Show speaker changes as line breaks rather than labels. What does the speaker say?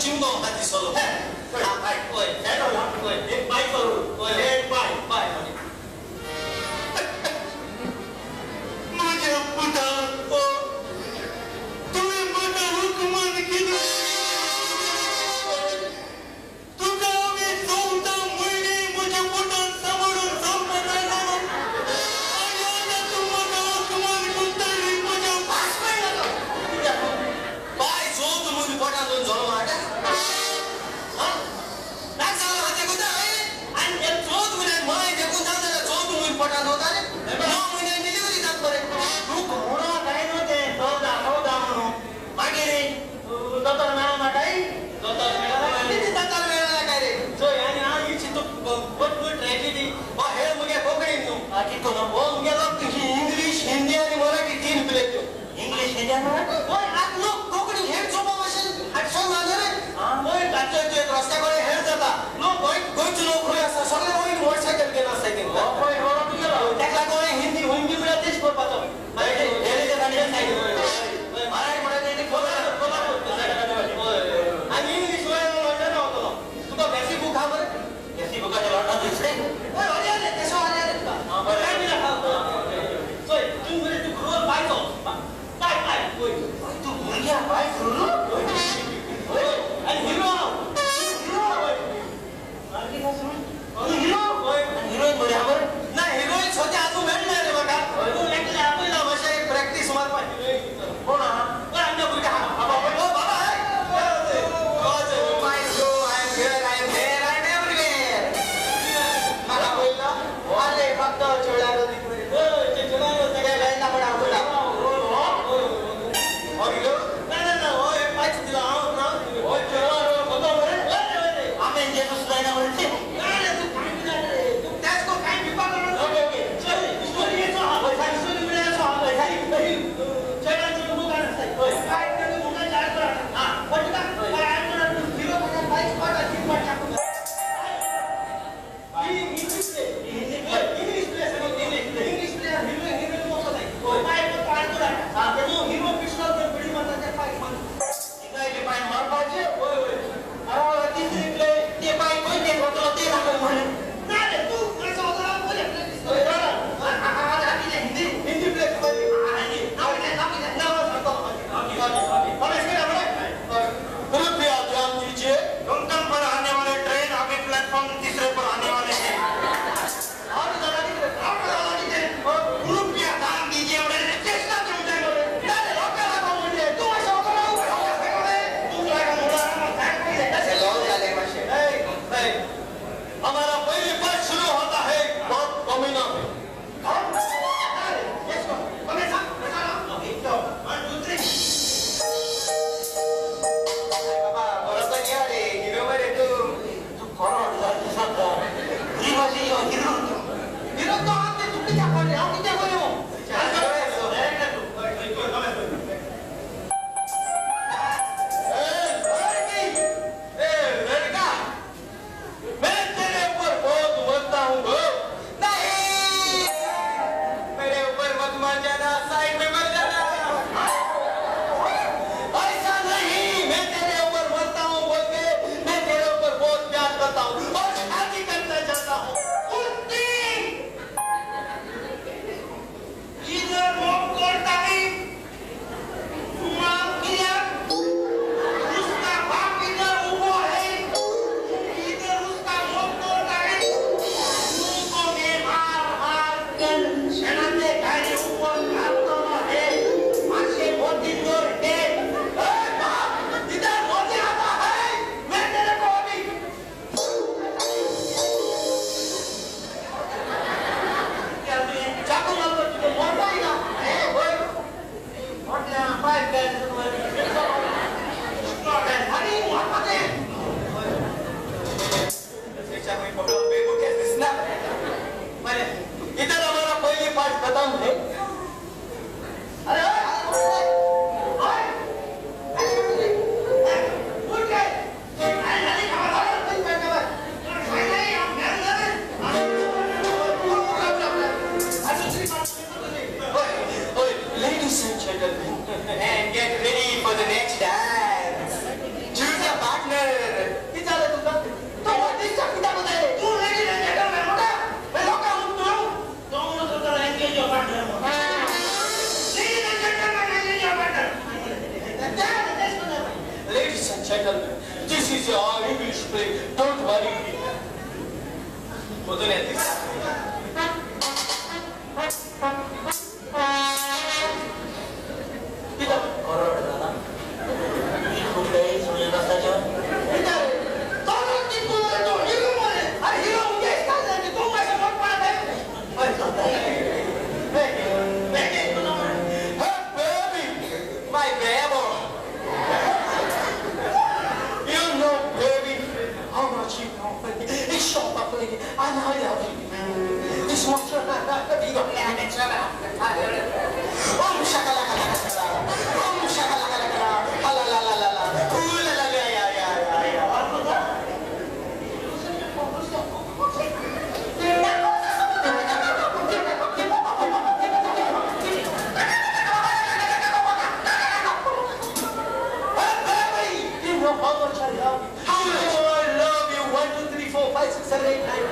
चिमणो म्हाका दिसलो. हय एक बाय करू एक बाय बाय
म्हज्या पुता तुवें म्हाका हुकमान केलो. तुका हांवें 14 म्हयने म्हज्या पोटान सांबाळून जल्माक हाडलो आनी आतां तूं म्हाका हुकमान करता रे म्हज्या.
बाय 14 म्हयने पोटान जल्म हाडटा आनी 14 म्हयन्यान माय देखून जाता जाल्यार 14 म्हयने पोटान वता रे 9 म्हयन्यान डिलिव्हरी जाता मरे.
तूं म्हणून काय न्हू तें 14 14 म्हणून मागीर दोतोर मेळो म्हाकाय
दोतोर मेळ्ळा कितें दोतोर मेळ्ळा काय रे. चोय आनी हांव ही चिंतूं बहुत ट्रेजिडी. हो हेळ मुगे कोंकणीन न्हू
कितको न्हू
हो मुगेलो इंग्लीश हिंदी आनी मराठी 3 प्ले.
इंग्लीश हिंदी आनी मराठी.
हय आतां लोक कोंकणी हेळ चोवपा भाशेन हाडसो ना रे. हय ताचे रस्त्या कडेन हेळ जाता लोक गोंयचे लोक खंय आसा सगळे वयर मोटरसायकल घेवन आसता तेंकां. ताका लागून हिंदी हिंदी म्हळ्यार तेच करपाचो मराठी म्हळ्यार आनी इंग्लीश लंडन वतलो. तुका बेसी बूक आहा मरे?
बेसी बुकाचे लंडन दिसले.
हय हरे हरे तेसो हरे हरे तुका काय बी नाका. चोय तूं मरे तूं रोल पायचो पाय पाय. हय
तूं भुरग्या पाय रोल.
हय आनी हिरो हांव.
हिरो हिरो हिरोईन बरी आहा मरे?
ना हिरोईन सद्या आजून मेळना रे म्हाका. तूं एकलें आपयला मातशें एक प्रॅक्टीस मारपाक.
कोण आहा?
हय आमच्या भुरग्या आहा. ओ बाबा हमारा पहली बार शुरू होता है बहुत कमीना में. हिरो तो हांव तूं कित्याक पडलें हांव कित्याक करूं. इधर हमारा पहली पाठ खत्म है. अरे Ladies and gentlemen, and get ready for gentlemen, this is our English play. Don't worry. वचून येते. कित्याक
करोड जाला कुठल्याही सुनील रस्त्याच्या.
कित्याक रे? तो तो हिरो मरे. अरे हिरो म्हणजे काय जाते? तू माझ्या मोठपणात आहे. Hey, baby, my baby. You know, baby, how much you know. It's shop up, I know you. This much. Om shakalaka laka. Om shakalaka laka. La la la la la. Ooh la la la ya ya ya ya. Hey, baby, you know how much I love you. How much I love you. 1, 2, 3, 4, 5, 6, 7, 8, 9,